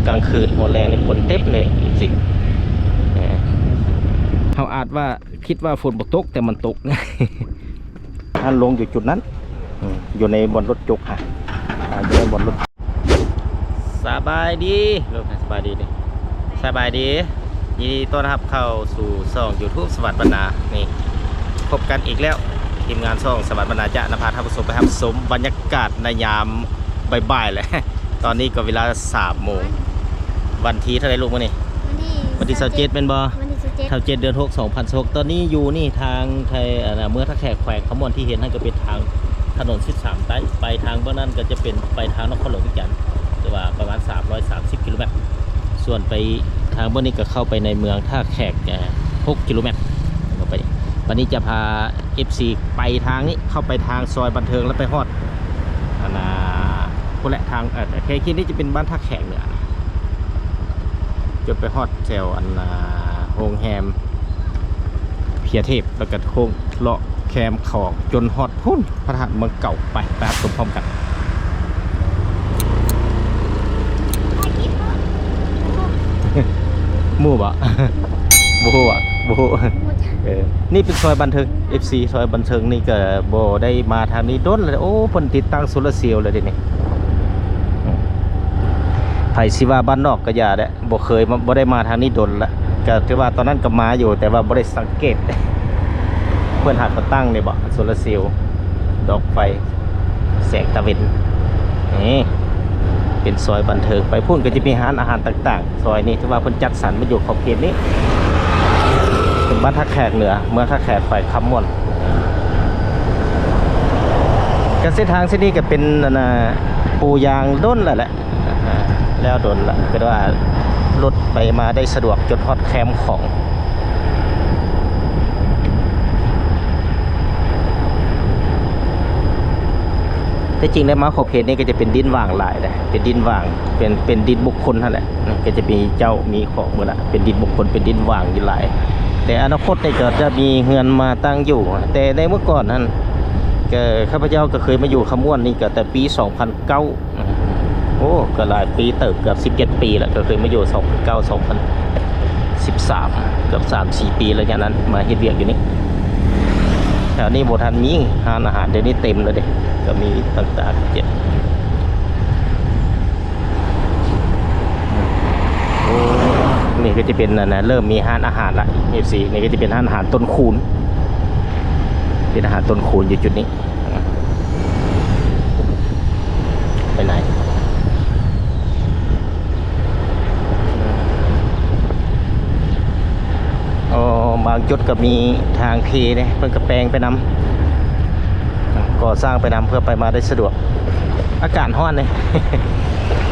ກາງຄືນຮອດແລງນີ້ຄົນເຕັມເລີຍ ເອັຟຊີ ເອີ ເຮົາອາດວ່າຄິດວ່າຝົນບໍ່ຕົກ ແຕ່ມັນຕົກ. ທ່ານລົງຢູ່ຈຸດນັ້ນ ອືມ ຢູ່ໃນບ່ອນລົດຈົກຫັ້ນ ອ່າ ຢູ່ໃນບ່ອນລົດ. ສະບາຍດີລູກ ສະບາຍດີເດ້ ສະບາຍດີ ຍິນດີຕ້ອນຮັບເຂົ້າສູ່ຊ່ອງຢູທູບສະຫວັດບັນນາ. ນີ້ ພົບກັນອີກແລ້ວ ທີມງານຊ່ອງສະຫວັດບັນນາ ຈະນຳພາທ່ານຜູ້ຊົມໄປຮັບຊົມບັນຍາກາດໃນຍາມບ່າຍໆແຫຼະ. ຕອນນີ້ກໍເວລາສາມໂມງ ວັນທີເທົ່າໃດລູກມື້ນີ້? ວັນທີ ວັນທີຊາວເຈັດ ຊາວເຈັດແມ່ນບໍ່? ວັນທີຊາວເຈັດ ຊາວເຈັດ ເດືອນຫົກ ສອງພັນຊາວຫົກ. ຕອນນີ້ຢູ່ນີ້ທາງໄທ ອັນນ່າ ເມືອງທ່າແຂກ ແຂວງຄຳມ່ວນ ທີ່ເຫັນຫັ້ນກໍເປັນທາງຖະໜົນສິບສາມໃຕ້ ໄປທາງເບື້ອງນັ້ນກໍຈະເປັນໄປທາງນະຄອນຫຼວງວຽງຈັນ ແຕ່ວ່າປະມານສາມຮ້ອຍສາມສິບກິໂລແມັດ. ສ່ວນໄປທາງເບື້ອງນີ້ກໍເຂົ້າໄປໃນເມືອງທ່າແຂກ ເອີ ຫົກກິໂລແມັດ ກໍໄປ. ບັດນີ້ຈະພາ ເອັຟຊີ ໄປທາງນີ້ ເຂົ້າໄປທາງຊອຍບັນເທີງ ແລ້ວໄປຮອດ ອັນນ່າ ພຸ້ນແຫຼະ ທາງ ເອີ ແຖວເຂດນີ້ຈະເປັນບ້ານທ່າແຂກເໜືອ ຈົນໄປຮອດແຖວ ອັນນ່າ ໂຮງແຮມເພຍເທບ ແລ້ວກໍໂຄ້ງເລາະແຄມຂອງ ຈົນຮອດພຸ້ນ ພະທາດເມືອງເກົ່າ. ໄປ ໄປຮັບຊົມພ້ອມກັນ. ໝູ່ບໍ່? ບໍ່ຮູ້ອະ ບໍ່ຮູ້. ເອີ ນີ້ເປັນຊອຍບັນເທີງ ເອັຟຊີ ຊອຍບັນເທີງນີ້ກໍບໍ່ໄດ້ມາທາງນີ້ດົນແລ້ວ. ໂອ້ ເພິ່ນຕິດຕັ້ງໂຊລາເຊວແລ້ວເດນີ້. ໃຜຊິວ່າບ້ານນອກກໍຢ່າແຫຼະ ບໍ່ເຄີຍມາ ບໍ່ໄດ້ມາທາງນີ້ດົນລະ. ກໍຖືວ່າຕອນນັ້ນກໍມາຢູ່ ແຕ່ວ່າບໍ່ໄດ້ສັງເກດ. ເພິ່ນຫາກໍຕັ້ງນີ້ບໍ ໂຊລາເຊວ ດອກໄຟ ແສງຕາເວັນ. ນີ້ເປັນຊອຍບັນເທີງ ໄປພຸ້ນກໍຈະມີຮ້ານອາຫານຕ່າງໆ. ຊອຍນີ້ຖືວ່າເພິ່ນຈັດສັນມາຢູ່ຂອບເຂດນີ້ ເປັນບ້ານທ່າແຂກເໜືອ ເມືອງທ່າແຂກ ແຂວງຄຳມ່ວນ. ກໍເສັ້ນທາງເສັ້ນນີ້ກໍເປັນ ອັນນ່າ ປູຢາງດົນແລ້ວແຫຼະ ອ່າ ແລ້ວດົນລະ ກໍວ່າລົດໄປມາໄດ້ສະດວກ ຈົນຮອດແຄມຂອງ. ແຕ່ຈິງແລ້ວມາຂອບເຂດນີ້ກໍຈະເປັນດິນຫວ່າງຫຼາຍເດ້ ເປັນດິນຫວ່າງ ເປັນ ເປັນດິນບຸກຄົນຫັ້ນແຫຼະ. ກໍຈະມີເຈົ້າມີຂອງໝົດລະ ເປັນດິນບຸກຄົນ ເປັນດິນຫວ່າງຢູ່ຫຼາຍ. ແຕ່ອະນາຄົດນີ້ກໍຈະມີເຮືອນມາຕັ້ງຢູ່ ແຕ່ໃນເມື່ອກ່ອນຫັ້ນ ກໍຂ້າພະເຈົ້າກໍເຄີຍມາຢູ່ຄຳມ່ວນນີ້ກໍແຕ່ປີສອງພັນເກົ້າ. ໂອ້ ກໍຫຼາຍປີເຕີບ ເກືອບສິບເຈັດປີແລ້ວ ກໍເຄີຍມາຢູ່ສອງພັນເກົ້າ ສອງພັນສິບສາມ ເກືອບສາມສີ່ປີ ໄລຍະນັ້ນມາເຮັດວຽກຢູ່ນີ້. ແຖວນີ້ບໍ່ທັນມີຮ້ານອາຫານ ດຽວນີ້ເຕັມແລ້ວເດ້ ກໍມີຕ່າງໆເຈັດ. ໂອ້ ນີ້ກໍຈະເປັນ ອັນນ່າ ເລີ່ມມີຮ້ານອາຫານລະ ເອັຟຊີ ນີ້ກໍຈະເປັນຮ້ານອາຫານຕົ້ນຄູນ ເປັນອາຫານຕົ້ນຄູນຢູ່ຈຸດນີ້. ໄປໄຫຼ ໂອ້ ບາງຈຸດກໍມີທາງເພເດ້ ເພິ່ນກໍແປງໄປນຳ ກໍ່ສ້າງໄປນຳ ເພື່ອໄປມາໄດ້ສະດວກ. ອາກາດຮ້ອນເດ້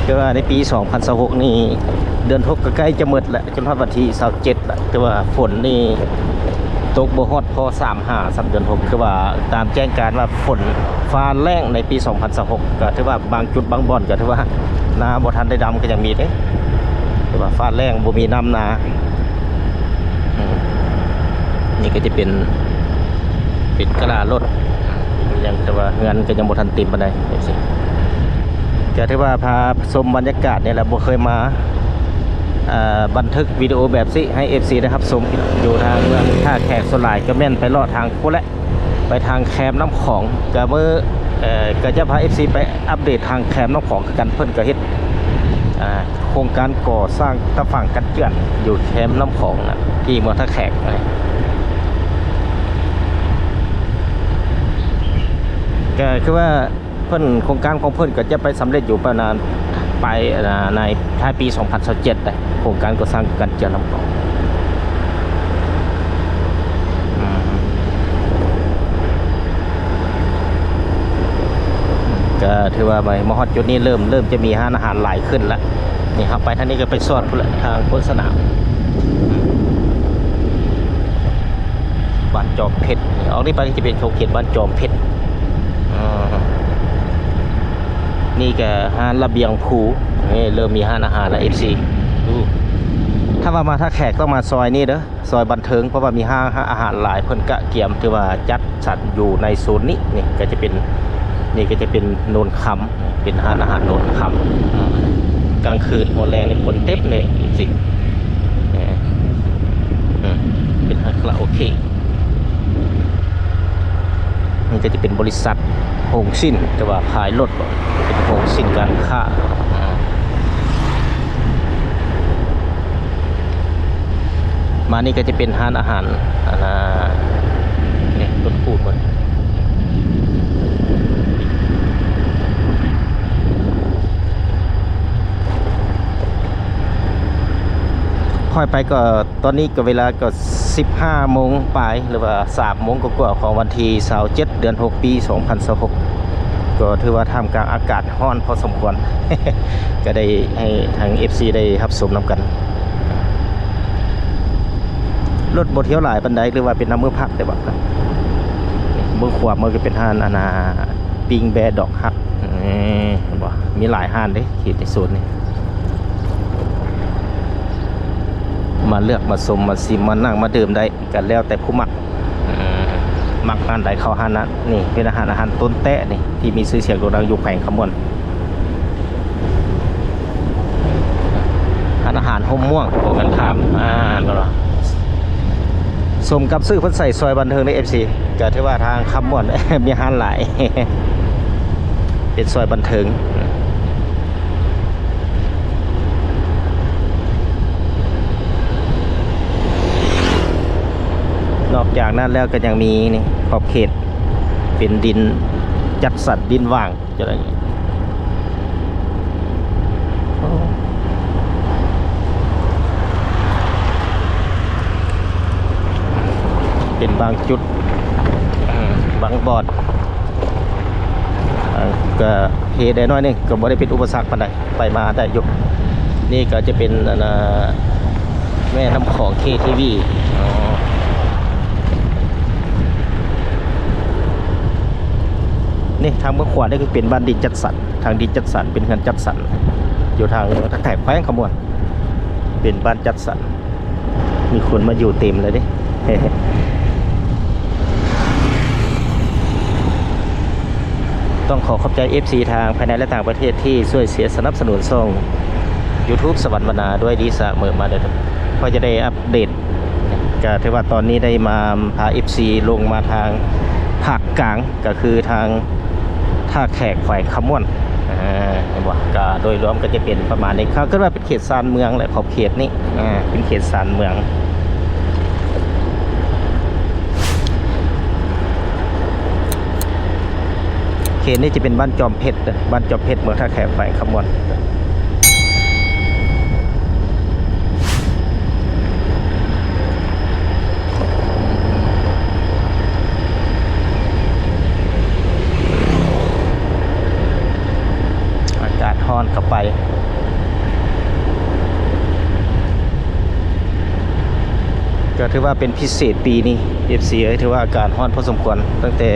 ແຕ່ວ່າໃນປີສອງພັນຊາວຫົກນີ້ ເດືອນຫົກກໍໃກ້ຈະໝົດແລ້ວ ຈົນຮອດວັນທີຊາວເຈັດລະ ແຕ່ວ່າຝົນນີ້ຕົກບໍ່ຮອດພໍສາມຫາ ສາມເດືອນຫົກ ຄືວ່າຕາມແຈ້ງການວ່າຝົນຟ້າແລ້ງໃນປີສອງພັນຊາວຫົກ ກໍຖືວ່າບາງຈຸດບາງບ່ອນກໍຖືວ່ານາບໍ່ທັນໄດ້ດຳກໍຍັງມີເດ້ ຖືວ່າຟ້າແລ້ງບໍ່ມີນ້ຳນາ. ອືມ ນີ້ກໍຈະເປັນ ເປັນກະລາລົດ ຍັງ ແຕ່ວ່າເຮືອນກໍຍັງບໍ່ທັນເຕັມປານໃດ ເອັຟຊີ ກໍຖືວ່າພາຊົມບັນຍາກາດນີ້ແຫຼະ ບໍ່ເຄີຍມາ ເອີ ບັນທຶກວິດີໂອແບບຊີ້ໃຫ້ເອັຟຊີໄດ້ຮັບຊົມ ຢູ່ທາງເມືອງທ່າແຂກ ສ່ວນຫຼາຍກໍແມ່ນໄປເລາະທາງພຸ້ນແຫຼະ ໄປທາງແຄມນ້ຳຂອງ ກໍມື້ ເອີ ກໍຈະພາເອັຟຊີໄປອັບເດດທາງແຄມນ້ຳຂອງຄືກັນ ເພິ່ນກໍເຮັດ ອ່າ ໂຄງການກໍ່ສ້າງຕາຝັ່ງກັນເຈື່ອນຢູ່ແຄມນ້ຳຂອງນະ ທີ່ເມືອງທ່າແຂກນະ ກໍຄືວ່າ ເພິ່ນ ໂຄງການຂອງເພິ່ນກໍຈະໄປສຳເລັດຢູ່ປະມານປາຍ ອ່າ ໃນທ້າຍປີສອງພັນຊາວເຈັດໄດ໋ ໂຄງການກໍ່ສ້າງກັນເຈື່ອນນ້ຳຂອງ ອືມ ກໍຖືວ່າມາ ມາຮອດຈຸດນີ້ເລີ່ມ ເລີ່ມຈະມີຮ້ານອາຫານຫຼາຍຂຶ້ນລະ ນີ້ເຮົາໄປທາງນີ້ກໍໄປສອດພຸ້ນລະ ທາງໂຄນສະໜາມ ບ້ານຈອມເພັດ ອອກນີ້ໄປກໍຈະເປັນເຂດບ້ານຈອມເພັດ ອືມ ນີ້ກໍຮ້ານລະບຽງພູ ນີ້ເລີ່ມມີຮ້ານອາຫານລະ ເອັຟຊີ ດູ ຖ້າວ່າມາທ່າແຂກຕ້ອງມາຊອຍນີ້ເດີ ຊອຍບັນເທີງ ເພາະວ່າມີຮ້ານອາຫານຫຼາຍ ເພິ່ນກະກຽມ ຖືວ່າຈັດສັນຢູ່ໃນໂຊນນີ້ ນີ້ກໍຈະເປັນ ນີ້ກໍຈະເປັນໂນນຄຳ ເປັນຮ້ານອາຫານໂນນຄຳ ອືມ ກາງຄືນ ຫົວແລງນີ້ຄົນເຕັມເລີຍ ເອັຟຊີ ເອີ ເປັນຮ້ານຄາຣາໂອເກະ. ນີ້ກໍຈະເປັນບໍລິສັດໂຮງຊິ້ນ ແຕ່ວ່າຂາຍລົດບໍ່ ເປັນໂຮງຊິ້ນການຄ້າ. ອ່າ ມານີ້ກໍຈະເປັນຮ້ານອາຫານ ອັນນ່າ ນີ້ ຕົ້ນຂູດໝົດ. ຂ້ອຍໄປກໍ ຕອນນີ້ກໍເວລາກໍສິບຫ້າໂມງປາຍ ຫຼືວ່າສາມໂມງກວ່າໆ ຂອງວັນທີຊາວເຈັດ ເດືອນຫົກ ປີສອງພັນຊາວຫົກ ກໍຖືວ່າທ່າມກາງອາກາດຮ້ອນພໍສົມຄວນ ກໍໄດ້ໃຫ້ທາງເອັຟຊີໄດ້ຮັບຊົມນຳກັນ. ລົດບໍ່ທຽວຫຼາຍປານໃດ ຫຼືວ່າເປັນນຳມື້ພັກແຕ່ວ່າ ເບິ່ງຂວາມືກໍເປັນຮ້ານ ອັນນ່າ ປີ້ງແບ້ດອກຮັກ. ເອີ ເຫັນບໍ່ ມີຫຼາຍຮ້ານເດ້ ເຂດໃນໂຊນນີ້ ມາເລືອກມາຊົມມາຊິມມານັ່ງມາດື່ມໄດ້ ກໍແລ້ວແຕ່ຜູ້ມັກ ເອີ ມັກຮ້ານໃດເຂົ້າຮ້ານນັ້ນ. ນີ້ເປັນອາຫານ ອາຫານຕົ້ນແຕະນີ້ ທີ່ມີຊື່ສຽງໂດ່ງດັງຢູ່ແຂວງຄຳມ່ວນ. ຮ້ານອາຫານຮົ່ມມ່ວງ ກົງກັນຂ້າມ ອ່າ ແມ່ນບໍ່? ສົມກັບຊື່ເພິ່ນໃສ່ຊອຍບັນເທີງໃນ ເອັຟຊີ ກໍຖືວ່າທາງຄຳມ່ວນ ມີຮ້ານຫຼາຍ ເປັນຊອຍບັນເທີງ. ນອກຈາກນັ້ນແລ້ວກໍຍັງມີນີ້ ຂອບເຂດເປັນດິນຈັດສັນ ດິນຫວ່າງ. ຈະໄດ້ ເປັນບາງຈຸດ ເອີ ບາງບ່ອນ ເອີ ກະເຮແດ່ໜ້ອຍໜຶ່ງ ກະບໍ່ໄດ້ເປັນອຸປະສັກປານໃດ ໄປມາໄດ້ຢູ່. ນີ້ກະຈະເປັນ ອັນນ່າ ແມ່ນ້ຳຂອງ ເຄທີວີ ອໍ ນີ້ທາງເບື້ອງຂວານີ້ຄືເປັນບ້ານດິນຈັດສັນ ທາງດິນຈັດສັນ ເປັນເຮືອນຈັດສັນ ຢູ່ທາງ ທາງແຂວງຄຳມ່ວນ ເປັນບ້ານຈັດສັນ ມີຄົນມາຢູ່ເຕັມເລີຍເດ້. ຕ້ອງຂໍຂອບໃຈເອັຟຊີທາງພາຍໃນ ແລະ ຕ່າງປະເທດທີ່ຊ່ວຍເຊຍສະໜັບສະໜູນຊ່ອງຢູທູບສະຫວັນວັນນາດ້ວຍດີສະເໝີມາເດີ. ເພື່ອຈະໄດ້ອັບເດດ ກະຖືວ່າຕອນນີ້ໄດ້ມາພາເອັຟຊີລົງມາທາງພາກກາງ ກະຄືທາງທ່າແຂກ ແຂວງຄຳມ່ວນ. ເຫັນບໍ່? ກະໂດຍລວມກະຈະເປັນປະມານນີ້ ເຂົາເອີ້ນວ່າເປັນເຂດຊານເມືອງ ແລະ ຂອບເຂດນີ້ ເປັນເຂດຊານເມືອງ. ເຂດນີ້ຈະເປັນບ້ານຈອມເພັດເດີ ບ້ານຈອມເພັດ ເມືອງທ່າແຂກ ແຂວງຄຳມ່ວນ. ອາກາດຮ້ອນເຂົ້າໄປ ກໍຖືວ່າເປັນພິເສດປີນີ້ ເອັຟຊີເອີຍ ຖືວ່າອາກາດຮ້ອນພໍສົມຄວນ ຕັ້ງແຕ່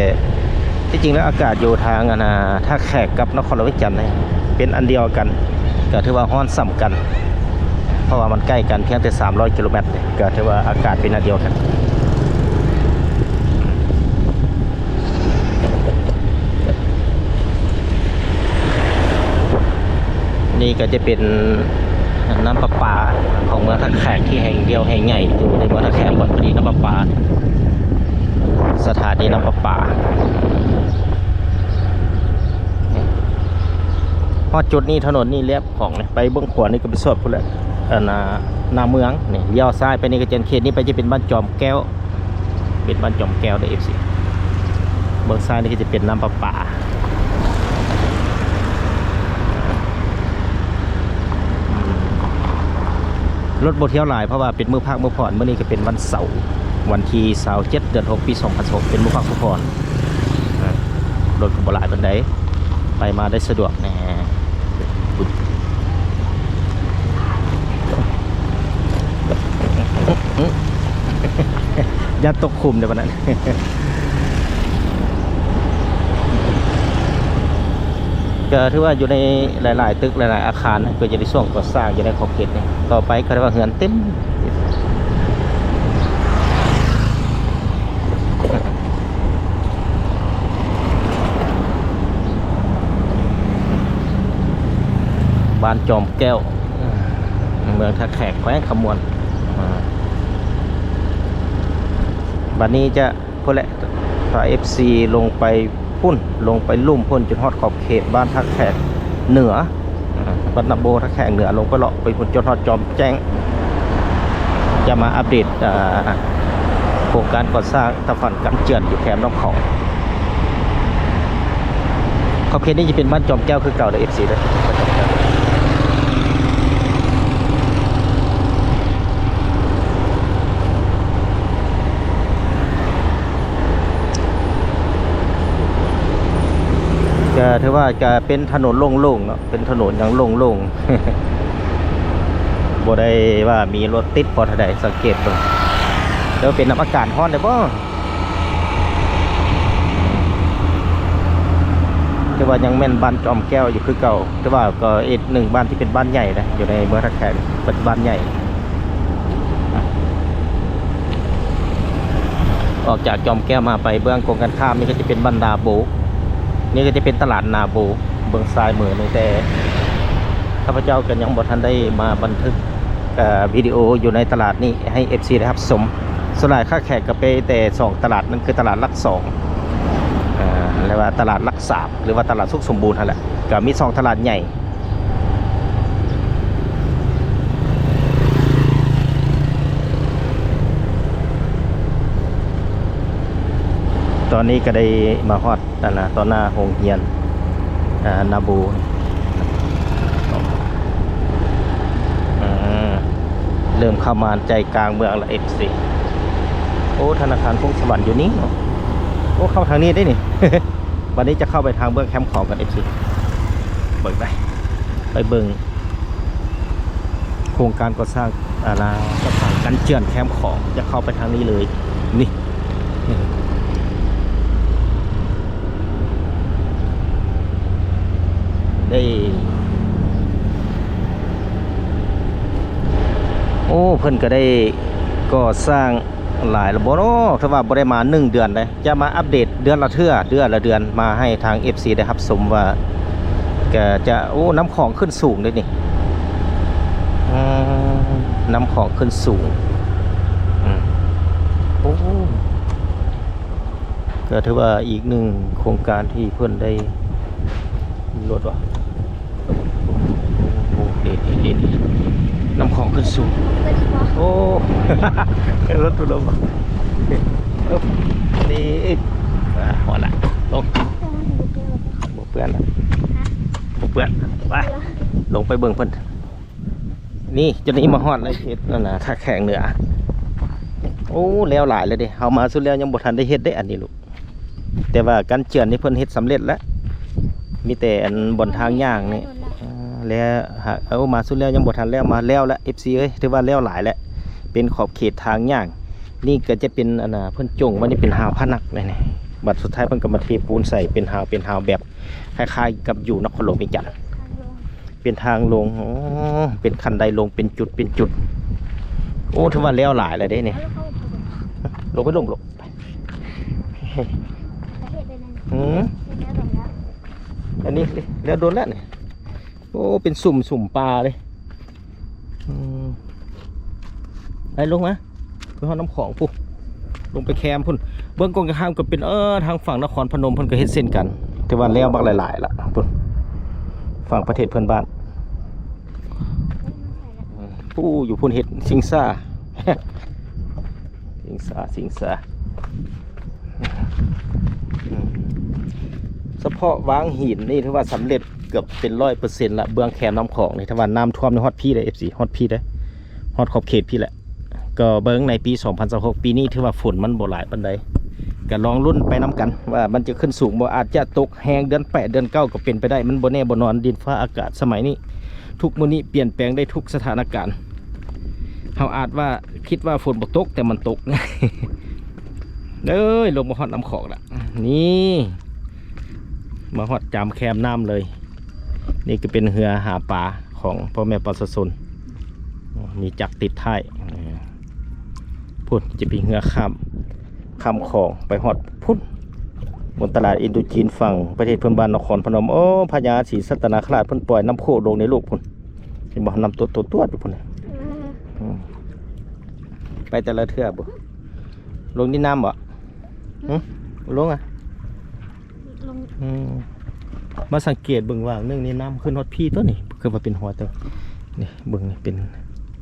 ທີ່ຈິງແລ້ວອາກາດຢູ່ທາງ ອັນນ່າ ທ່າແຂກກັບນະຄອນຫຼວງວຽງຈັນນີ້ເປັນອັນດຽວກັນ ກໍຖືວ່າຮ້ອນສ່ຳກັນ ເພາະວ່າມັນໃກ້ກັນພຽງແຕ່ສາມຮ້ອຍກິໂລແມັດ ກໍຖືວ່າອາກາດເປັນອັນດຽວກັນ. ນີ້ກໍຈະເປັນນ້ຳປະປາຂອງເມືອງທ່າແຂກ ທີ່ແຫ່ງດຽວແຫ່ງໃຫຍ່ຢູ່ໃນເມືອງທ່າແຂກ ບ່ອນຜະລິດນ້ຳປະປາ ສະຖານີນ້ຳປະປາ. ຮອດຈຸດນີ້ ຖະໜົນນີ້ລຽບຂອງນີ້ ໄປເບື້ອງຂວານີ້ກໍໄປສອດພຸ້ນແຫຼະ ອັນນ່າ ໜ້າເມືອງນີ້ ລ້ຽວຊ້າຍໄປນີ້ກໍຈະເຂດນີ້ໄປຈະເປັນບ້ານຈອມແກ້ວ ເປັນບ້ານຈອມແກ້ວເດີ ເອັຟຊີ ເບື້ອງຊ້າຍນີ້ກໍຈະເປັນນ້ຳປະປາ. ລົດບໍ່ທຽວຫຼາຍ ເພາະວ່າເປັນມື້ພັກມື້ຜ່ອນ ມື້ນີ້ກໍເປັນວັນເສົາ ວັນທີຊາວເຈັດ ເດືອນຫົກ ປີສອງພັນຊາວຫົກ ເປັນມື້ພັກມື້ຜ່ອນ ລົດກໍບໍ່ຫຼາຍປານໃດ ໄປມາໄດ້ສະດວກແດ່. ຢ່າຕົກຂຸມເດີ້ບັດນັ້ນ. ກໍຖືວ່າຢູ່ໃນຫຼາຍໆຕຶກ ຫຼາຍໆອາຄານ ກໍຢູ່ໃນຊ່ວງກໍ່ສ້າງ ຢູ່ໃນຂອບເຂດນີ້ ຕໍ່ໄປກໍເອີ້ນວ່າເຮືອນເຕັມ. ເ ບ້ານຈອມແກ້ວ ເມືອງທ່າແຂກ ແຂວງຄຳມ່ວນ. ອາ ບັດນີ້ຈະ ພຸ້ນແຫຼະ ພາເອັຟຊີລົງໄປພຸ້ນ ລົງໄປລຸ່ມພຸ້ນ ຈົນຮອດຂອບເຂດບ້ານທ່າແຂກເໜືອ ອາ ບ້ານນາໂບ ທ່າແຂກເໜືອ ລົງໄປເລາະໄປພຸ້ນ ຈົນຮອດຈອມແຈ້ງ ຈະມາອັບເດດ ອາ ໂຄງການກໍ່ສ້າງ ຕາຝັ່ງກັນເຈື່ອນຢູ່ແຄມນ້ຳຂອງ. ຂອບເຂດນີ້ຈະເປັນບ້ານຈອມແກ້ວຄືເກົ່າເດີ ເອັຟຊີເດີ ບ້ານຈອມແກ້ວ. ກະຖືວ່າກະເປັນຖະໜົນໂລ່ງໆເນາະ ເປັນຖະໜົນຫຍັງໂລ່ງໆ ບໍ່ໄດ້ວ່າມີລົດຕິດພໍເທົ່າໃດ ສັງເກດເບິ່ງ. ແຕ່ວ່າເປັນນຳອາກາດຮ້ອນເດ້ບໍ່? ແຕ່ວ່າຍັງແມ່ນບ້ານຈອມແກ້ວຢູ່ຄືເກົ່າ ແຕ່ວ່າກໍອີກໜຶ່ງບ້ານທີ່ເປັນບ້ານໃຫຍ່ນະ ຢູ່ໃນເມືອງທ່າແຂກ ເປັນບ້ານໃຫຍ່. ອອກຈາກຈອມແກ້ວມາໄປເບື້ອງກົງກັນຂ້າມນີ້ກໍຈະເປັນບ້ານນາໂບ ນີ້ກໍຈະເປັນຕະຫຼາດນາໂບ ເບື້ອງຊ້າຍມືນີ້ ແຕ່ຂ້າພະເຈົ້າກໍຍັງບໍ່ທັນໄດ້ມາບັນທຶກ ເອີ ວິດີໂອຢູ່ໃນຕະຫຼາດນີ້ໃຫ້ເອັຟຊີໄດ້ຮັບຊົມ. ສ່ວນຫຼາຍຄ້າແຂກກໍໄປແຕ່ສອງຕະຫຼາດ ນັ້ນຄືຕະຫຼາດຫຼັກສອງ ເອີ ຫຼືວ່າຕະຫຼາດຫຼັກສາມ ຫຼືວ່າຕະຫຼາດສຸກສົມບູນຫັ້ນແຫຼະ ກໍມີສອງຕະຫຼາດໃຫຍ່. ຕອນນີ້ກໍໄດ້ມາຮອດ ນັ້ນນະ ຕໍ່ໜ້າໂຮງຮຽນ ອາ ນາໂບ ອືມ ເລີ່ມເຂົ້າມາໃຈກາງເມືອງລະ ເອັຟຊີ. ໂອ້ ທະນາຄານພົງສະຫວັນຢູ່ນີ້ເນາະ. ໂອ້ ເຂົ້າທາງນີ້ໄດ້ນີ້. ບັດນີ້ຈະເຂົ້າໄປທາງເບື້ອງແຄມຂອງກັນ ເອັຟຊີ ເບິ່ງໄປ ໄປເບິ່ງ ໂຄງການກໍ່ສ້າງ ອາ ລາວສະພານກັນເຈື່ອນແຄມຂອງ ຈະເຂົ້າໄປທາງນີ້ເລີຍ ນີ້ ໄດ້ ໂອ້ ເພິ່ນກໍໄດ້ກໍ່ສ້າງ ຫຼາຍແລ້ວບໍ່ເນາະ? ຖືວ່າບໍ່ໄດ້ມາໜຶ່ງເດືອນເດ້ ຈະມາອັບເດດເດືອນລະເທື່ອ ເດືອນລະເດືອນ ມາໃຫ້ທາງເອັຟຊີໄດ້ຮັບຊົມວ່າ ກະຈະ ໂອ້ ນ້ຳຂອງຂຶ້ນສູງເດ້ນີ້ ອືມ ນ້ຳຂອງຂຶ້ນສູງ ອືມ ໂອ້ ກະຖືວ່າອີກໜຶ່ງໂຄງການທີ່ເພິ່ນໄດ້ ລົດວ່າ ໂອ້ ເດ ເດ ເດ ນ້ຳຂອງຂຶ້ນສູງ ໂອ້ ລົດຕົກລົງ ນີ້ ອ່າ ຮອດລະ ລົງ ບໍ່ເປື້ອນລະ ບໍ່ເປື້ອນ ໄປ ລົງໄປເບິ່ງເພິ່ນ ນີ້ ຈະນີ້ມາຮອດແລ້ວ ເຂດນັ້ນນະ ທ່າແຂກເໜືອ ໂອ້ ແລ້ວຫຼາຍແລ້ວເດ້ ເຮົາມາສຸດແລ້ວຍັງບໍ່ທັນໄດ້ເຮັດເດ້ ອັນນີ້ລູກ ແຕ່ວ່າກັນເຈື່ອນນີ້ເພິ່ນເຮັດສຳເລັດແລ້ວ ມີແຕ່ອັນບ່ອນທາງຍ່າງນີ້ ອ່າ ແລ້ວ ເອົາ ມາສຸດແລ້ວຍັງບໍ່ທັນແລ້ວ ມາແລ້ວລະ ເອັຟຊີເອີຍ ຖືວ່າແລ້ວຫຼາຍແລ້ວ ເປັນຂອບເຂດທາງຍ່າງ ນີ້ກໍຈະເປັນ ອັນນ່າ ເພິ່ນຈົ່ງໄວ້ນີ້ເປັນຮາວພະນັກແນວນີ້ ບັດສຸດທ້າຍເພິ່ນກໍມາເທປູນໃສ່ເປັນຮາວ ເປັນຮາວແບບຄ້າຍໆກັບຢູ່ນະຄອນຫຼວງວຽງຈັນ ເປັນທາງລົງ ໂອ້ ເປັນຄັນໄດລົງ ເປັນຈຸດ ເປັນຈຸດ ໂອ້ ຖືວ່າແລ້ວຫຼາຍແລ້ວເດ້ນີ້ ລົງໄປ ລົງ ລົງ ໄປ ອືມ ອັນນີ້ແລ້ວດົນແລ້ວນີ້ ໂອ້ ເປັນຊຸ່ມ ຊຸ່ມປ່າເດ້ ອືມ ໄປລົງມາ ໄປຮອດນ້ຳຂອງພຸ້ນ ລົງໄປແຄມພຸ້ນ ເບື້ອງກົງກັນຂ້າມກໍເປັນ ເອີ ທາງຝັ່ງນະຄອນພະນົມເພິ່ນກໍເຮັດເຊັ່ນກັນ ຖືວ່າແລ້ວບັກຫຼາຍໆລະພຸ້ນ ຝັ່ງປະເທດເພື່ອນບ້ານ ອືມ ຜູ້ຢູ່ພຸ້ນເຮັດຊິງຊ້າ ຊິງຊ້າ ຊິງຊ້າ ອືມ ສະເພາະວາງຫີນນີ້ຖືວ່າສຳເລັດເກືອບເປັນຮ້ອຍເປີເຊັນລະ ເບື້ອງແຄມນ້ຳຂອງນີ້ ຖ້າວ່ານ້ຳຖ້ວມນີ້ຮອດພີ້ເດ້ ເອັຟຊີ ຮອດພີ້ເດ້ ຮອດຂອບເຂດພີ້ແຫຼະ ກໍເບິ່ງໃນປີສອງພັນຊາວຫົກ ປີນີ້ຖືວ່າຝົນມັນບໍ່ຫຼາຍປານໃດ ກໍລອງລຸ້ນໄປນຳກັນວ່າມັນຈະຂຶ້ນສູງບໍ່ ອາດຈະຕົກແຮງເດືອນແປດເດືອນເກົ້າກໍເປັນໄປໄດ້ ມັນບໍ່ແນ່ບໍ່ນອນ ດິນຟ້າອາກາດສະໄໝນີ້ ທຸກມື້ນີ້ປ່ຽນແປງໄດ້ທຸກສະຖານະການ ເຮົາອາດວ່າຄິດວ່າຝົນບໍ່ຕົກ ແຕ່ມັນຕົກ ເອີຍ ລົງມາຮອດນ້ຳຂອງລະ ນີ້ ມາຮອດຈາມແຄມນ້ຳເລີຍ ນີ້ກໍເປັນເຮືອຫາປາຂອງພໍ່ແມ່ປະຊາຊົນ ມີຈັກຕິດທ້າຍ ພຸ້ນຈະມີເຮືອຂ້າມ ຂ້າມຂອງໄປຮອດພຸ້ນ ບົນຕະຫຼາດອິນໂດຈີນຝັ່ງປະເທດເພື່ອນບ້ານນະຄອນພະນົມ ໂອ້ ພະຍາສີສັດຕະນາຄະລາດເພິ່ນປ່ອຍນ້ຳໂຂງລົງໃນໂລກພຸ້ນ ເຫັນບໍ່? ນ້ຳຕົວດໆໆຢູ່ພຸ້ນນະ. ອືມ ອືມ ໄປແຕ່ລະເທື່ອບໍ່ ລົງດິນນ້ຳບໍ່? ຫຶ? ຫຶ? ບໍ່ລົງອະ? ລົງ. ອືມ ມາສັງເກດເບິ່ງວ່າໜຶ່ງນີ້ນ້ຳຂຶ້ນຮອດພີ້ຕົວນີ້ ຄືວ່າເປັນຮອຍຕົວນີ້ ເບິ່ງນີ້ເປັນ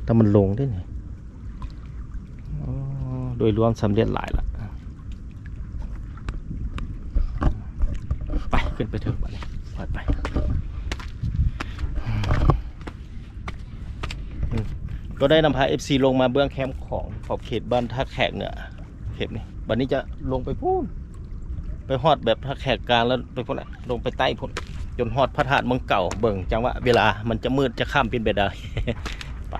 ຖ້າມັນລົງເດ້ນີ້. ອໍ ໂດຍລວມສຳເລັດຫຼາຍລະ. ໄປ ຂຶ້ນໄປເຖິງບາດນີ້ ໄປ ໄປ. ອືມ ກໍໄດ້ນຳພາເອັຟຊີລົງມາເບື້ອງແຄມຂອງຂອບເຂດບ້ານທ່າແຂກເໜືອ ເຂດນີ້. ບາດນີ້ຈະລົງໄປພຸ້ນ ໄປຮອດແບບທ່າແຂກກາງ ແລ້ວໄປພຸ້ນແຫຼະ ລົງໄປໃຕ້ພຸ້ນ ຈົນຮອດພະທາດເມືອງເກົ່າ. ເບິ່ງຈັງຫວະເວລາມັນຈະມືດຈະຄ່ຳເປັນໄປໄດ້. ໄປ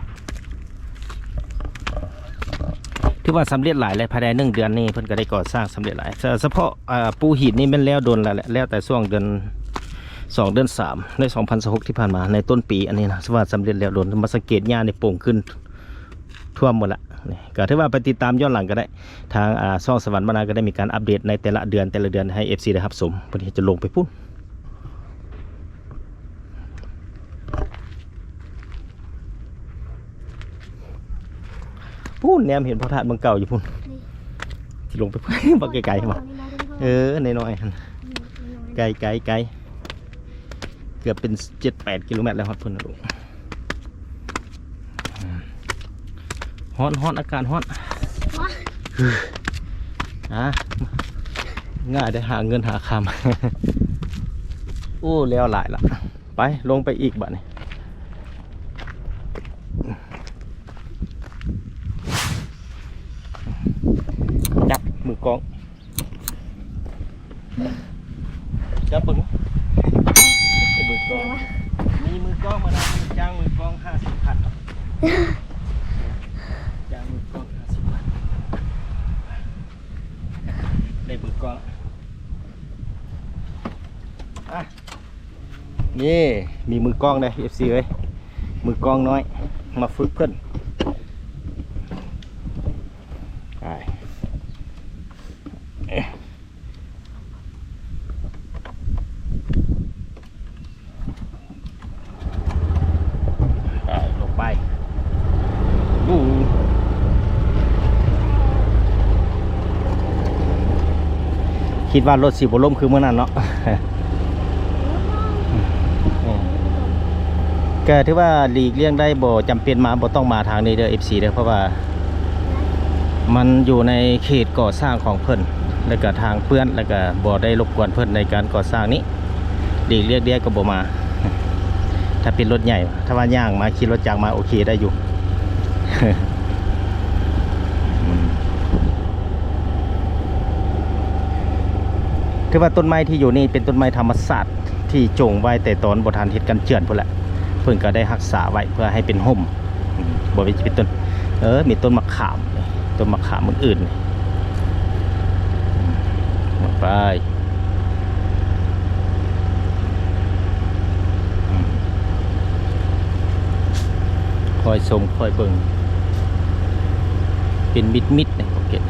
ຖືວ່າສຳເລັດຫຼາຍແລ້ວ ພາຍໃນໜຶ່ງເດືອນນີ້ເພິ່ນກໍໄດ້ກໍ່ສ້າງສຳເລັດຫຼາຍ. ສະ ສະເພາະ ອ່າ ປູຫີນນີ້ແມ່ນແລ້ວດົນແລ້ວແຫຼະ ແລ້ວແຕ່ຊ່ວງເດືອນ ສອງເດືອນສາມ ໃນສອງພັນຊາວຫົກທີ່ຜ່ານມາ ໃນຕົ້ນປີອັນນີ້ນະ ຖືວ່າສຳເລັດແລ້ວດົນ. ມາສັງເກດຫຍ້ານີ້ປົ່ງຂຶ້ນ ຖ້ວມໝົດລະ. ນີ້ກໍຖືວ່າໄປຕິດຕາມຍ້ອນຫຼັງກໍໄດ້ ທາງ ອ່າ ຊ່ອງສະຫວັນບັນນາກໍໄດ້ມີການອັບເດດໃນແຕ່ລະເດືອນ ແຕ່ລະເດືອນໃຫ້ເອັຟຊີໄດ້ຮັບຊົມ. ເພິ່ນເຮັດຈະລົງໄປພຸ້ນ ພຸ້ນ ແນມເຫັນພະທາດເມືອງເກົ່າຢູ່ພຸ້ນ. ນີ້ ຊິລົງໄປພຸ້ນ ບໍ່ໄກໆບໍ່? ເອີ ນ້ອຍໆຫັ້ນ ອືມ ໄກໆໆ ເກືອບເປັນເຈັດແປດກິໂລແມັດແລ້ວຮອດພຸ້ນນະລູກ. ຮ້ອນ ຮ້ອນ ອາກາດຮ້ອນ. ວ້າ ອ່າ ງ່າຍໄດ້ຫາເງິນຫາຄຳ. ໂອ້ ແລ້ວຫຼາຍລະ. ໄປ ລົງໄປອີກບາດນີ້. ຈັບມືກ້ອງ. ຈັບເບິ່ງ ມືກ້ອງ ມີມືກ້ອງມານຳ ຈ້າງມືກ້ອງຫ້າສິບພັນເນາະ ຈ້າງມືກ້ອງຫ້າສິບພັນ ໄດ້ມືກ້ອງ. ອ່ະ ນີ້ ມີມືກ້ອງເດ້ ເອັຟຊີເອີຍ ມືກ້ອງນ້ອຍ ມາຝຶກເພິ່ນ. ໄປ ໄປ ລົງໄປ. ອູ ຄິດວ່າລົດຊິບໍ່ລົ້ມຄືມື້ນັ້ນເນາະ. ກໍຖືວ່າຫຼີກລ່ຽງໄດ້ ບໍ່ຈຳເປັນມາ ບໍ່ຕ້ອງມາທາງນີ້ເດີ ເອັຟຊີເດີ ເພາະວ່າມັນຢູ່ໃນເຂດກໍ່ສ້າງຂອງເພິ່ນ ແລ້ວກະທາງເປື້ອນ ແລ້ວກະບໍ່ໄດ້ລົບກວນເພິ່ນໃນການກໍ່ສ້າງນີ້ ຫຼີກລ່ຽງໄດ້ກໍບໍ່ມາ. ຖ້າເປັນລົດໃຫຍ່ ຖ້າວ່າຍ່າງມາ ຂີ່ລົດຈັກມາ ໂອເຄໄດ້ຢູ່. ອືມ ຖືວ່າຕົ້ນໄມ້ທີ່ຢູ່ນີ້ເປັນຕົ້ນໄມ້ທຳມະຊາດ ທີ່ຈົ່ງໄວ້ແຕ່ຕອນບໍ່ທັນເຮັດກັນເຈື່ອນພຸ້ນແຫຼະ ເພິ່ນກໍໄດ້ຮັກສາໄວ້ເພື່ອໃຫ້ເປັນຮົ່ມ. ອືມ ບໍ່ວ່າຈະເປັນຕົ້ນ ເອີ ມີຕົ້ນມະຂາມ ຕົ້ນມະຂາມອື່ນໆ ໄປ. ອືມ ຄອຍຊົມ ຄອຍເບິ່ງ ເປັນມິດໆ ໃນຂອບເຂດ. ອື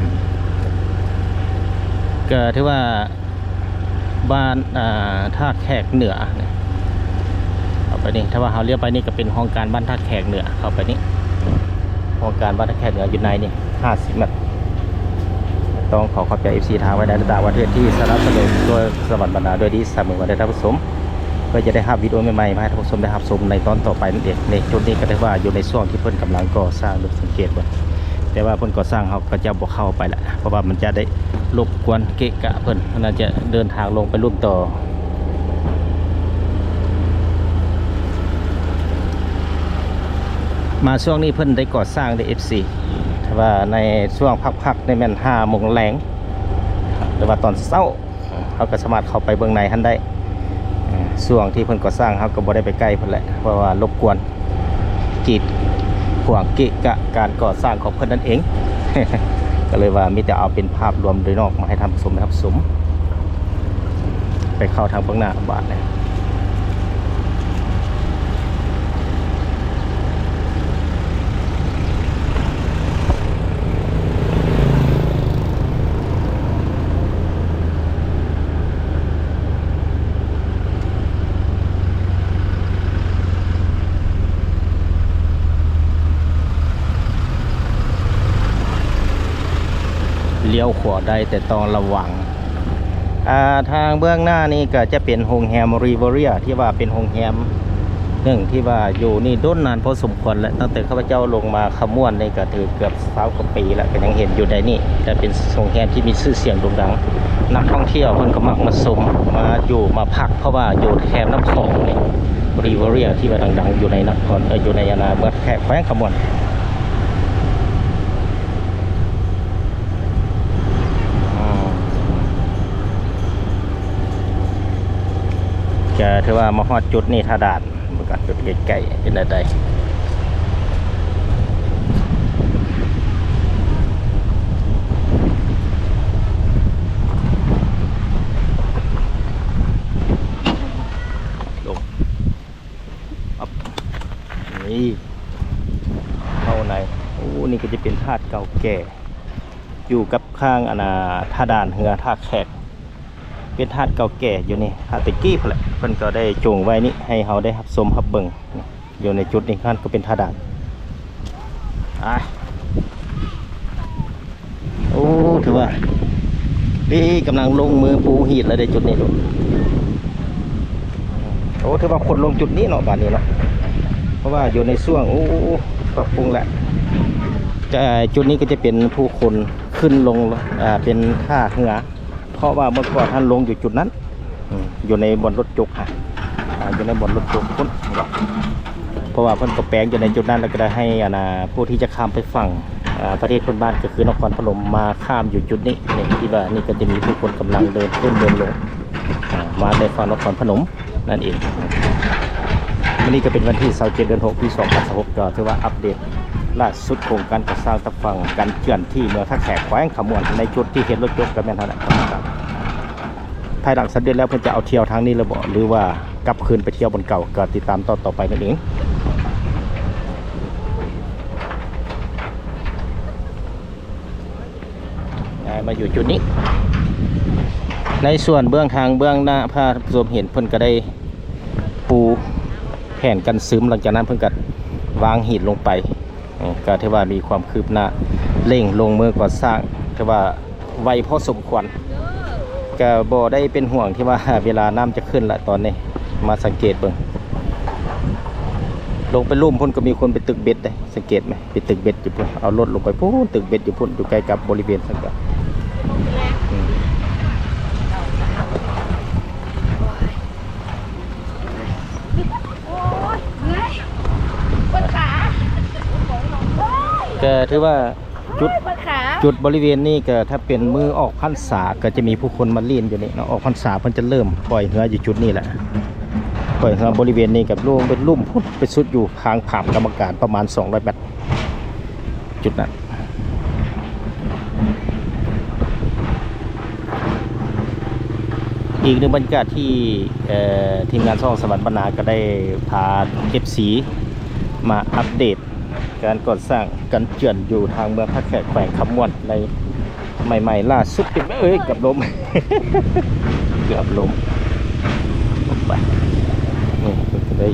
ມ ກໍຖືວ່າ ບ້ານ ອ່າ ທ່າແຂກເໜືອ ເຂົ້າໄປນີ້ ຖ້າວ່າເຮົາລ້ຽວໄປນີ້ ກໍເປັນຫ້ອງການບ້ານທ່າແຂກເໜືອ ເຂົ້າໄປນີ້ ຫ້ອງການບ້ານທ່າແຂກເໜືອຢູ່ໃນນີ້ ຫ້າສິບແມັດ. ຕ້ອງຂໍຂອບໃຈເອັຟຊີທາງໄວນາຍຕາງປະເທດທີ່ສະໜັບສະໜູນໂດຍສະຫວັນບັນນາດ້ວຍດີສະເໝີມາເດີທ່ານຜູ້ຊົມ. ເພື່ອຈະໄດ້ຮັບວິດີໂອໃໝ່ໆ ມາໃຫ້ທ່ານຜູ້ຊົມໄດ້ຮັບຊົມໃນຕອນຕໍ່ໄປນັ້ນເອງ. ໃນຈຸດນີ້ກໍຖືວ່າຢູ່ໃນຊ່ວງທີ່ເພິ່ນກຳລັງກໍ່ສ້າງ ເບິ່ງສັງເກດເບິ່ງ ແຕ່ວ່າເພິ່ນກໍ່ສ້າງ ເຮົາກໍຈະບໍ່ເຂົ້າໄປລະ ເພາະວ່າມັນຈະໄດ້ລົບກວນເກະກະເພິ່ນ ເພິ່ນອາດຈະເດີນທາງລົງໄປລຸ່ມຕໍ່. ມາຊ່ວງນີ້ເພິ່ນໄດ້ກໍ່ສ້າງເດ້ ເອັຟຊີ ແຕ່ວ່າໃນຊ່ວງພັກໆ ນີ້ແມ່ນຫ້າໂມງແລງ ຫຼືວ່າຕອນເຊົ້າ ເຮົາກໍສາມາດເຂົ້າໄປເບິ່ງໃນຫັ້ນໄດ້. ຊ່ວງທີ່ເພິ່ນກໍ່ສ້າງ ເຮົາກໍບໍ່ໄດ້ໄປໃກ້ເພິ່ນແຫຼະ ເພາະວ່າລົບກວນ ກີດຂວາງເກະກະການກໍ່ສ້າງຂອງເພິ່ນນັ້ນເອງ. ກໍເລີຍວ່າມີແຕ່ເອົາເປັນພາບລວມໂດຍນອກມາໃຫ້ທ່ານຜູ້ຊົມໄດ້ຮັບຊົມ. ໄປເຂົ້າທາງເບື້ອງໜ້າບາດນີ້. ລ້ຽວຂວາໄດ້ ແຕ່ຕ້ອງລະວັງ. ອ່າ ທາງເບື້ອງໜ້ານີ້ກໍຈະເປັນໂຮງແຮມ Riviera ທີ່ວ່າເປັນໂຮງແຮມໜຶ່ງທີ່ວ່າຢູ່ນີ້ດົນນານພໍສົມຄວນແລ້ວ. ຕັ້ງແຕ່ຂ້າພະເຈົ້າລົງມາຂະມວນນີ້ກໍຖືເກືອບຊາວກວ່າປີແລ້ວ ກໍຍັງເຫັນຢູ່ໃນນີ້. ແຕ່ເປັນໂຮງແຮມທີ່ມີຊື່ສຽງໂດ່ງດັງ, ນັກທ່ອງທ່ຽວເພິ່ນກໍມັກມາຊົມ ມາຢູ່ ມາພັກ ເພາະວ່າຢູ່ແຄມນ້ຳຂອງນີ້ Riviera ທີ່ວ່າດັງໆ ຢູ່ໃນນະຄອນ ເອີ ຢູ່ໃນ ອັນນາ ເມືອງທ່າແຂກ ແຂວງຄຳມ່ວນ. ອືມ ກະຖືວ່າມາຮອດຈຸດນີ້ ທ່າດ່ານ ເບິ່ງກ່ອນ ຈຸດໃກ້ໆ ເປັນແນວໃດ. ລົງ ອັບ ນີ້ ເຂົ້າໃນ. ໂອ້ ນີ້ກໍຈະເປັນທາດເກົ່າແກ່ ຢູ່ກັບຂ້າງ ອັນນາ ທ່າດ່ານເຮືອທ່າແຂກ. ເປັນທາດເກົ່າແກ່ຢູ່ນີ້ ທາດແຕ່ກີ້ພຸ້ນແຫຼະ. ເພິ່ນກໍໄດ້ຈົ່ງໄວ້ນີ້ໃຫ້ເຮົາໄດ້ຮັບຊົມຮັບເບິ່ງ. ຢູ່ໃນຈຸດນີ້ ຫັ້ນກໍເປັນທ່າດ່ານ. ອ່າ ໂອ້ ຖືວ່າ ນີ້ກຳລັງລົງມືປູຫີດແລ້ວເດ້ ຈຸດນີ້. ໂອ້ ຖືວ່າຄົນລົງຈຸດນີ້ເນາະ ບາດນີ້ເນາະ ເພາະວ່າຢູ່ໃນຊ່ວງ ໂອ້ ປັບປຸງແລ້ວ. ຈະ ຈຸດນີ້ກໍຈະເປັນຜູ້ຄົນຂຶ້ນລົງ ອ່າ ເປັນທ່າເຮືອ ເພາະວ່າເມື່ອກ່ອນຫັ້ນລົງຢູ່ຈຸດນັ້ນ ອືມ ຢູ່ໃນບ່ອນລົດຈົກຫັ້ນ ອ່າ ຢູ່ໃນບ່ອນລົດຈົກພຸ້ນ. ເພາະວ່າເພິ່ນກໍແປງຢູ່ໃນຈຸດນັ້ນ ແລ້ວກໍໄດ້ໃຫ້ ອັນນາ ຜູ້ທີ່ຈະຂ້າມໄປຝັ່ງ ອ່າ ປະເທດເພື່ອນບ້ານ ກໍຄືນະຄອນພະນົມ ມາຂ້າມຢູ່ຈຸດນີ້. ນີ້ ທີ່ວ່ານີ້ກໍຈະມີຜູ້ຄົນກຳລັງເດີນຂຶ້ນເດີນລົງ ອ່າ ມາແຕ່ຝັ່ງນະຄອນພະນົມນັ້ນເອງ. ມື້ນີ້ກໍເປັນວັນທີຊາວເຈັດ ເດືອນຫົກ ປີສອງພັນຊາວຫົກ ກໍຖືວ່າອັບເດດລ່າສຸດໂຄງການກໍ່ສ້າງຕາຝັ່ງກັນເຈື່ອນທີ່ເມືອງທ່າແຂກ ແຂວງຄຳມ່ວນ ໃນຈຸດທີ່ເຫັນລົດຈົກກໍແມ່ນຫັ້ນແຫຼະ. ພາຍຫຼັງສຳເລັດແລ້ວ ເພິ່ນຈະເອົາທ່ຽວທາງນີ້ຫຼືບໍ່ ຫຼືວ່າກັບຄືນໄປທ່ຽວບ່ອນເກົ່າ ກໍຕິດຕາມຕອນຕໍ່ໄປນັ້ນເອງ. ຍ້າຍມາຢູ່ຈຸດນີ້ ໃນສ່ວນເບື້ອງທາງເບື້ອງໜ້າ ພາທ່ານຜູ້ຊົມເຫັນ ເພິ່ນກໍໄດ້ປູແຜ່ນກັນຊຶມ ຫຼັງຈາກນັ້ນເພິ່ນກໍວາງຫີນລົງໄປ. ເອີ ກໍຖືວ່າມີຄວາມຄືບໜ້າ ເລັ່ງລົງມືກໍ່ສ້າງ ຖືວ່າໄວພໍສົມຄວນ. ກໍບໍ່ໄດ້ເປັນຫ່ວງທີ່ວ່າເວລານ້ຳຈະຂຶ້ນລະ ຕອນນີ້ມາສັງເກດເບິ່ງ ລົງໄປລຸ່ມພຸ້ນກໍມີຄົນໄປຕຶກເບັດເດ້. ສັງເກດໄໝ? ໄປຕຶກເບັດຢູ່ພຸ້ນ ເອົາລົດລົງໄປພຸ້ນ ຕຶກເບັດຢູ່ພຸ້ນ ຢູ່ໃກ້ກັບບໍລິເວນຊັ້ນກໍ ອືມ ໂອ້ຍ ເມື່ອຍ ປວດຂາ ໂອ້ຍ ກໍຖືວ່າຈຸດ ໂອ້ຍ ປວດຂາ ຈຸດບໍລິເວນນີ້ກໍຖ້າເປັນມື້ອອກພັນສາ ກໍຈະມີຜູ້ຄົນມາຫຼິ້ນຢູ່ນີ້ເນາະ. ອອກພັນສາເພິ່ນຈະເລີ່ມປ່ອຍເຮືອຢູ່ຈຸດນີ້ແຫຼະ ປ່ອຍເຮືອບໍລິເວນນີ້ ກັບລົງໄປລຸ່ມພຸ້ນ ໄປສຸດຢູ່ທາງຜາມກຳມະການປະມານສອງຮ້ອຍແມັດ. ຈຸດນັ້ນ ອີກໜຶ່ງບັນຍາກາດທີ່ ເອີ ທີມງານຊ່ອງສະຫວັນບັນນາກໍໄດ້ພາເອັຟຊີມາອັບເດດການກໍ່ສ້າງກັນເຈື່ອນຢູ່ທາງເມືອງທ່າແຂກ ແຂວງຄຳມ່ວນ ໃນໃໝ່ໆລ່າສຸດ. ເອີຍ ເກືອບລົ້ມ ເກືອບລົ້ມ ໄປ ນີ້ໄດ້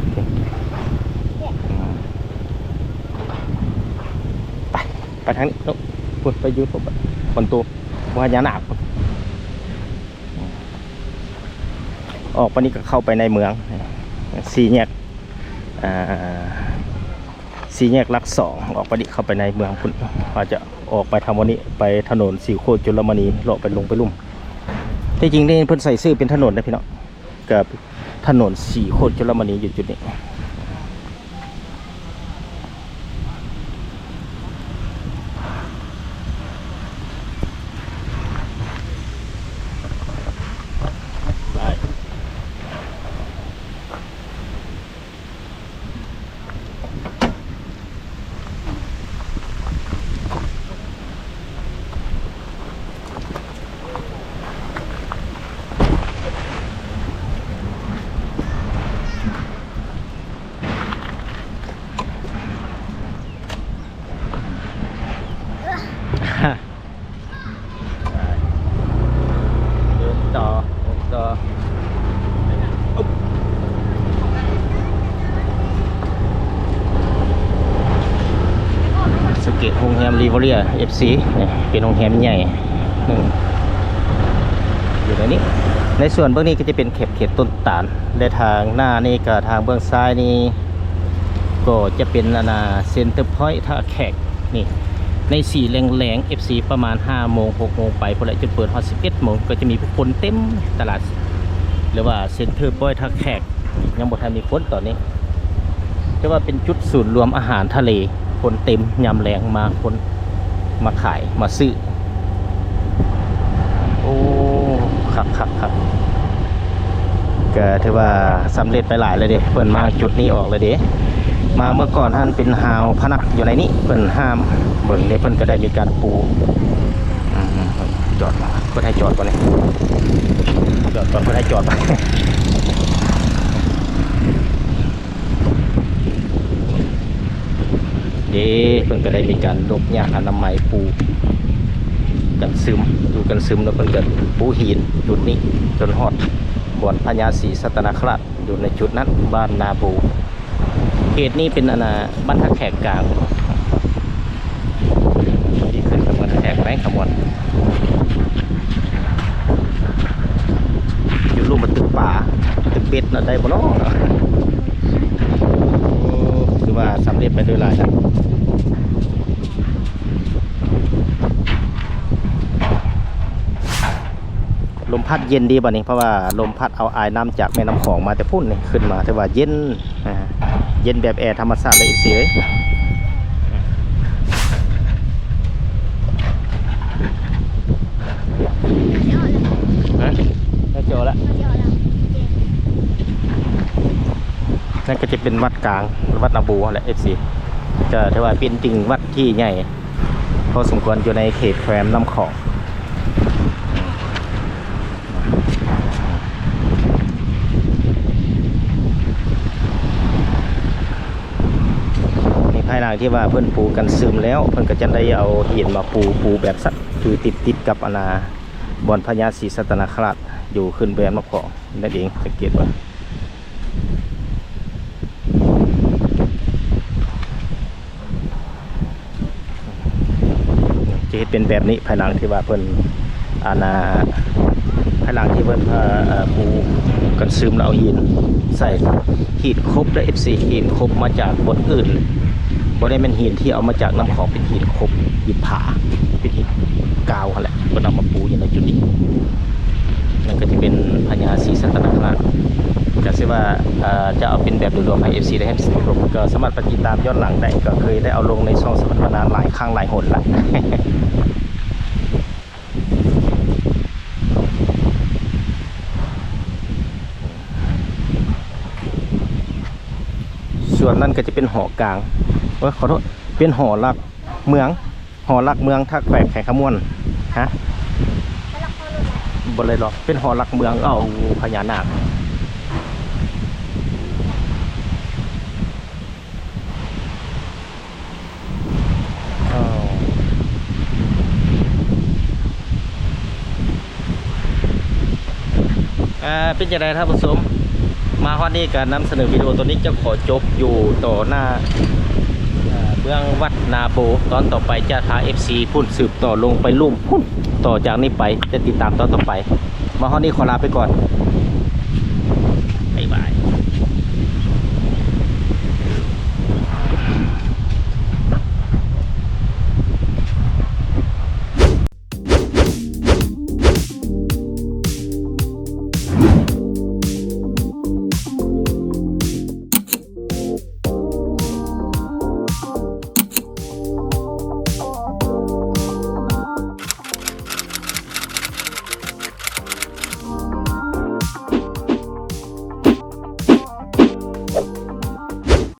ໄປ ໄປທາງນີ້ລູກ ພຸ້ນໄປຢູ່ພຸ້ນ ຄົນໂຕ ພະຍານາກ ອອກໄປນີ້ກໍເຂົ້າໄປໃນເມືອງ ສີ່ແຍກ ອ່າ ສີ່ແຍກຫຼັກສອງ ອອກໄປນີ້ເຂົ້າໄປໃນເມືອງພຸ້ນ. ເຮົາຈະອອກໄປທາງວັນນີ້ ໄປຖະໜົນສີໂຄດຈຸລະມະນີ ເລາະໄປລົງໄປລຸ່ມ. ທີ່ຈິງນີ້ເພິ່ນໃສ່ຊື່ເປັນຖະໜົນເດ້ພີ່ນ້ອງ ກໍ ຖະໜົນສີໂຄດຈຸລະມະນີຢູ່ຈຸດນີ້. ເດີນຕໍ່ ເດີນຕໍ່ ສັງເກດໂຮງແຮມ Riviera ເອັຟຊີ ເປັນໂຮງແຮມໃຫຍ່ ໜຶ່ງ ຢູ່ໃນນີ້. ໃນສ່ວນເບື້ອງນີ້ກໍຈະເປັນແຄບເຂດຕົ້ນຕານ ແລະ ທາງໜ້ານີ້ກໍ ທາງເບື້ອງຊ້າຍນີ້ກໍຈະເປັນ ອັນນ່າ ເຊັນເຕີພອຍທ່າແຂກ. ນີ້ ໃນສີແລງໆ ເອັຟຊີ ປະມານຫ້າໂມງ ຫົກໂມງໄປພຸ້ນແຫຼະ ຈົນເປີດຮອດສິບເອັດໂມງ ກໍຈະມີຜູ້ຄົນເຕັມຕະຫຼາດ ຫຼືວ່າເຊັນເຕີພອຍທ່າແຂກ. ຍັງບໍ່ທັນມີຄົນຕອນນີ້ ແຕ່ວ່າເປັນຈຸດສູນລວມອາຫານທະເລ ຄົນເຕັມຍາມແລງ ມາຄົນ ມາຂາຍ ມາຊື້. ໂອ້ ຄັກໆໆ ກໍຖືວ່າສຳເລັດໄປຫຼາຍແລ້ວເດ້ ເພິ່ນມາຈຸດນີ້ອອກແລ້ວເດ້. ມາເມື່ອກ່ອນຫັ້ນເປັນຮາວພະນັກຢູ່ໃນນີ້ ເພິ່ນຫ້າມ. ເບິ່ງເດ້ ເພິ່ນກໍໄດ້ມີການປູ ອືມ ຈອດ ເພິ່ນໃຫ້ຈອດບໍ່ນີ້? ຈອດ ເພິ່ນໃຫ້ຈອດ. ເດ້ ເພິ່ນກໍໄດ້ມີການລົບຍາງອະນາໄມ ປູກັນຊຶມ ຢູ່ກັນຊຶມ ແລ້ວເພິ່ນກໍປູຫີນຈຸດນີ້ ຈົນຮອດບ່ອນພະຍາສີສັດຕະນາຄະລາດ ຢູ່ໃນຈຸດນັ້ນ ບ້ານນາໂບ. ເຂດນີ້ເປັນ ອັນນ່າ ບ້ານທ່າແຂກກາງ ທີ່ຂຶ້ນກັບບ້ານທ່າແຂກແຂວງຄຳມ່ວນ ຢູ່ລຸ່ມມັນຕຶກປາ ຕຶກເບັດນະ ໄດ້ບໍ່ເນາະ? ໂອ້ ຖືວ່າສຳເລັດໄປໂດຍຫຼາຍແລ້ວ. ລົມພັດເຢັນດີບັດນີ້ ເພາະວ່າລົມພັດເອົາອາຍນ້ຳຈາກແມ່ນ້ຳຂອງມາແຕ່ພຸ້ນນີ້ ຂຶ້ນມາ ຖືວ່າເຢັນ ອ່າ ເຢັນແບບແອທຳມະຊາດເລີຍ ເອັຟຊີ ເອີຍ. ຮະ? ໄດ້ຈອດລະ. ນັ້ນກໍຈະເປັນວັດກາງ ວັດນາໂບຫັ້ນແຫຼະ ເອັຟຊີ ກໍຖືວ່າເປັນຈິງວັດທີ່ໃຫຍ່ພໍສົມຄວນ ຢູ່ໃນເຂດແຄວ້ນນ້ຳຂອງ. ໃນພາຍຫຼັງທີ່ວ່າເພິ່ນປູກັນຊຶມແລ້ວ ເພິ່ນກໍຈະໄດ້ເອົາຫີນມາປູ ປູແບບສັດ ຢູ່ຕິດໆກັບ ອັນນ່າ ບ່ອນພະຍາສີສັດຕະນາຄະລາດ ຢູ່ຂຶ້ນແຄວ້ນນ້ຳຂອງນັ້ນເອງ. ສັງເກດເບິ່ງ ຈະເຮັດເປັນແບບນີ້ ພາຍຫຼັງທີ່ວ່າເພິ່ນ ອັນນ່າ ພາຍຫຼັງທີ່ເພິ່ນ ເອີ ເອີ ປູກັນຊຶມແລ້ວເອົາຫີນໃສ່ ຫີນຄົບເດີ ເອັຟຊີ ຫີນຄົບມາຈາກບ່ອນອື່ນ ບໍ່ໄດ້ແມ່ນຫີນທີ່ເອົາມາຈາກນ້ຳຂອງ ເປັນຫີນຄົບ ຫີນຜາ ເປັນຫີນກາວຫັ້ນແຫຼະ ເພິ່ນເອົາມາປູຢູ່ໃນຈຸດນີ້. ນັ້ນກໍຈະເປັນພະຍາສີສັດຕະນາຄະລາດ ກໍຊິວ່າ ເອີ ຈະເອົາເປັນແບບໂດຍລວມໃຫ້ ເອັຟຊີ ໄດ້ເຫັນຊົມ ກໍສາມາດໄປຕິດຕາມຍ້ອນຫຼັງໄດ້ ກໍເຄີຍໄດ້ເອົາລົງໃນຊ່ອງສຳມະນາຫຼາຍຄັ້ງຫຼາຍຫົນລະ. ສ່ວນນັ້ນກໍຈະເປັນຫໍກາງ ໂອ້ຍ ຂໍໂທດ ເປັນຫໍຫຼັກເມືອງ ຫໍຫຼັກເມືອງທ່າແຂກ ແຂວງຄຳມ່ວນ. ຮະ? ບໍ່ໄດ້ລອກ ເປັນຫໍຫຼັກເມືອງ ເອົ້າ ພະຍານາກ. ອ່າ ເປັນຈັ່ງໃດທ່ານຜູ້ຊົມ ມາຮອດນີ້ກະນຳສະເໜີວິດີໂອໂຕນີ້ຈະຂໍຈົບຢູ່ຕໍ່ໜ້າ ເອີ ເບື້ອງວັດນາໂບ. ຕອນຕໍ່ໄປຈະພາ ເອັຟຊີ ພຸ້ນ ສືບຕໍ່ລົງໄປລຸ່ມພຸ້ນ ຕໍ່ຈາກນີ້ໄປຈະຕິດຕາມຕອນຕໍ່ໄປ. ມາຮອດນີ້ຂໍລາໄປກ່ອນ.